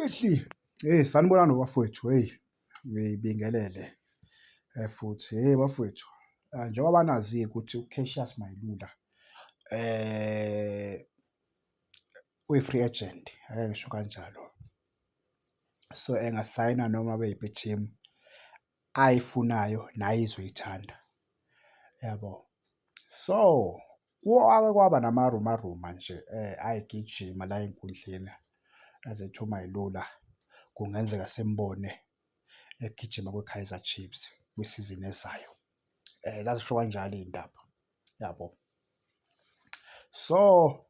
Immediately. Hey, sanibonani bafowethu, hey, ngibingelele futhi. Hey bafowethu, njengoba nazi-ke ukuthi uCassius Mailula uyi-free agent, ake ngisho kanjalo. So, engasayina noma beyiphi i-team ayifunayo naye izoyithanda, yabo. So, kwake kwaba nama-rumour rumour nje ayegijima la ey'nkundleni ezethi uMailula kungenzeka simbone egijima kwi-Kaizer Chiefs kwisizini ezayo. Zazisho kanjalo iy'ndaba, yabo. So,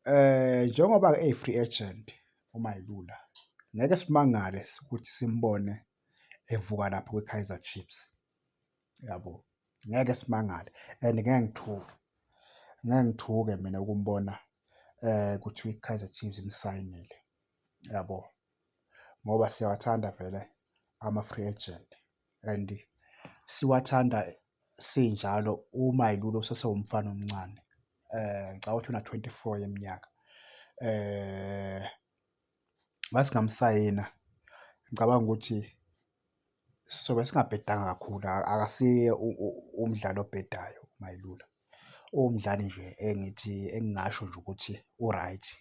njengoba eyi-free agent uMailula, ngeke simangale ukuthi simbone evuka lapho kwi-Kaizer Chiefs, yabo. Ngeke simangale and ngeke ngithuke, ngeke ngithuke mina ukumbona kuthiwa i-Kaizer Chiefs imsayinile, yabo. Ngoba siyawathanda vele ama-free agent and siwathanda sinjalo uMailula usesewumfana omncane. Ngicabanga ukuthi una-24 yeminyaka. Masingamsayina ngicabanga ukuthi sobe singabhedanga kakhulu, akasiye umdlali obhedayo uMailula. Uwumdlali nje engithi engingasho nje ukuthi u-right,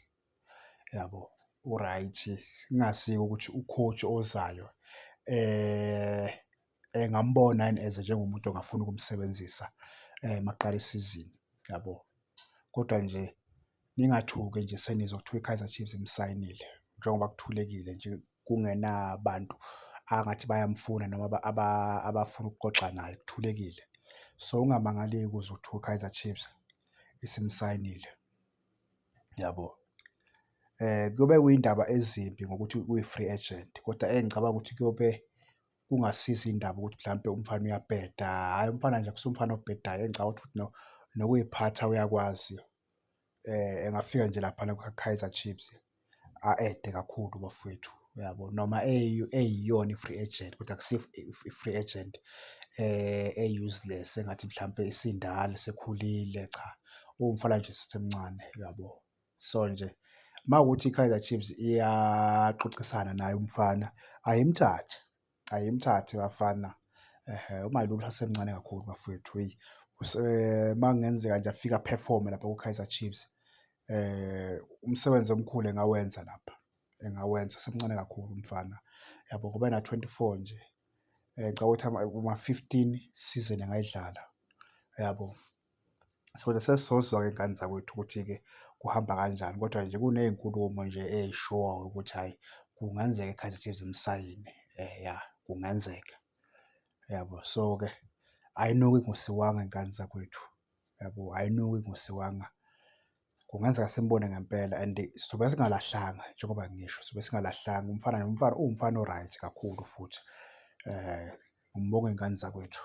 yabo, u-right. Kungasiko ukuthi u-coach ozayo engambona yini as njengomuntu ongafuna ukumsebenzisa uma kuqala isizini, yabo. Kodwa nje ningathuki nje senizwa kuthiwa i-Kaizer Chiefs imsayinile njengoba kuthulekile nje kungenabantu angathi bayamfuna noma abafuna ukuxoxa naye, kuthulekile. So, ungamangali-ke uzwe kuthiwa i-Kaizer Chiefs isimsayinile, yabo. Kuyobe kuyindaba ezimbi ngokuthi uyi-free agent, kodwa engicabanga ukuthi kuyobe kungasiza indaba ukuthi mhlampe umfana uyabheda, hhayi umfana nje akusiwo umfana obhedayo engicabanga ukuthi futhi nokuy'phatha uyakwazi. Engafika nje laphana kwa-Kaizer Chiefs a-add-e kakhulu bafowethu, uyabo. Noma eyiyona i-free agent kodwa akusiyo i-free agent e-useless engathi mhlampe isindala isekhulile, cha, uwumfana nje osesemncane, uyabo. So nje uma kuwukuthi i-Kaizer Chiefs iyaxoxisana naye umfana, ayimthathe, ayimthathe bafana. Ehhe, uMailula usasemncane kakhulu bafowethu, hheyi, uma kungenzeka nje afike a-perform-e lapha ku-Kaizer Chiefs, umsebenzi omkhulu engawenza lapha, engawenza usemncane kakhulu umfana, yabo, ngoba ena-24 nje. Ngicabanga ukuthi kuma-15 season engayidlala, yabo. So, sesizozwa-ke ngane zakwethu ukuthi-ke kuhamba kanjani, kodwa nje kuney'nkulumo nje ey'shoyo ukuthi hhayi kungenzeka i-Kaizer Chiefs imsayine, ya kungenzeka, yabo. So-ke ayinuki ngosiwanga ngane zakwethu, yabo, ayinuki ngosiwanga. Kungenzeka simbone ngempela and sobe singalahlanga njengoba ngisho, sobe singalahlanga umfana umfana uwumfana o-right kakhulu futhi, ngibonge ngane zakwethu.